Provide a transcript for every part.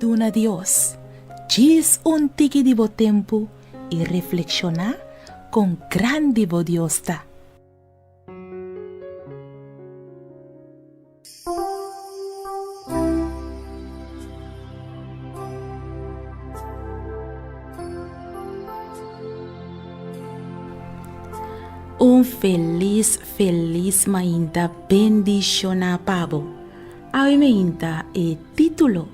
Duna Dios djis un tiki di bo tempu i reflekshoná kon grandi bo Dios ta. Un felis felis mainta bendishoná pa bo. Awe mainta e título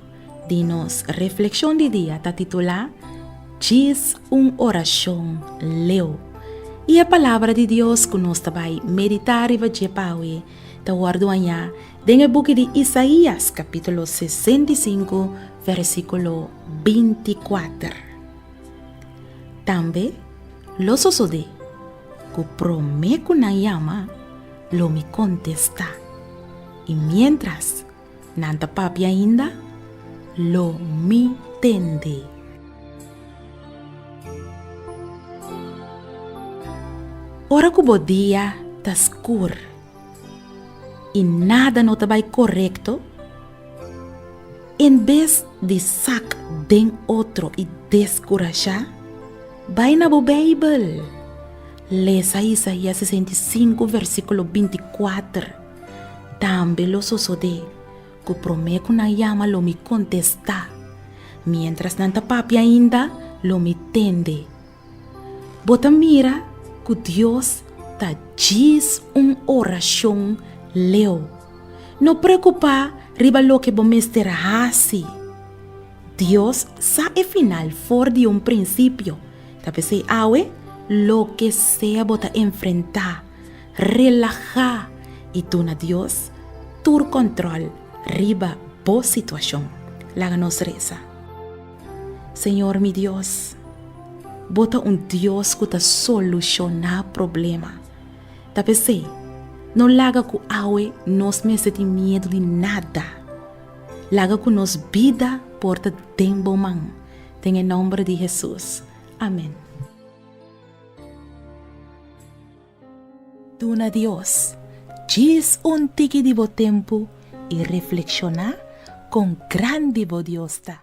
di nos reflekshon di dia ta titulá Djis un orashon leu. I e palabra di Dios ku nos ta bai meditá riba dje pawe ta wòrdu hañá den e buki di Isaías kapítulo 65 versíkulo 24. Tambe lo sosodé ku promé ku nan yama, lo mi kontestá, i miéntras nan ta papia ainda, lo mi tende. Ora ku bo dia ta skur i nada no ta bai korekto, en bes di sak den otro i deskurashá, bai na bo Beibel. Lesa Isaías 65 versíkulo 24. Tambe lo sosodé ku promé ku nan yama lo mi kontestá, miéntras nan ta papia ainda lo mi tende. Bo ta mira ku Dios ta djis un orashon leu. No preokupá riba loke bo mester hasi. Dios sa e final for di un prinsipio. Ta p'esei awe, loke sea bo ta enfrentá, relahá i duna Dios tur kòntròl riba bo situashon. Laga nos resa. Señor mi Dios, bo ta un Dios ku ta solushoná problema. Ta p'esei, no laga ku awe nos mester tin miedu di nada. Laga ku nos bida por ta den bo man. Den e nòmber di Hesus. Amen. Duna Dios djis un tiki di bo tempu i reflekshoná kon grandi bo Dios ta.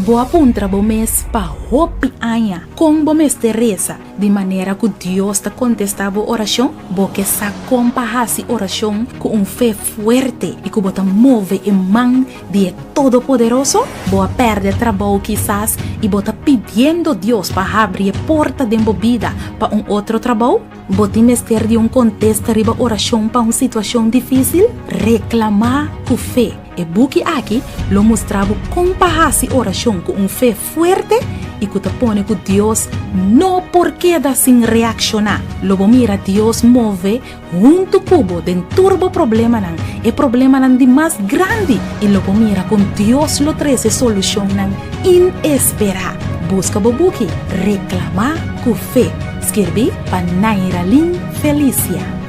Bo a puntra bo mes pa hopi aña kon bo mester resa di manera ku Dios ta kontestá bo orashon? Bo ke sa kon pa hasi orashon ku un fe fuerte i ku bo ta move e man di e Todopoderoso? Bo a pèrdè trabou kisas i bo ta pidiendo Dios pa habri e porta den bo bida pa un otro trabou? Bo tin mester di un kontesta riba orashon pa un situashon difísil? Reklamá ku fe! E buki aki lo mustra bo kon pa hasi orashon ku un fe fuerte i ku ta pone ku Dios no por keda sin reakshoná. Lo bo mira Dios move Huntu ku bo den tur bo problemanan, e problemanan di mas grandi, i lo bo mira kon Dios lo trese solushonnan inesperá. Buska bo buki Reklamá ku Fe, skirbí pa Nairalyn Felicia.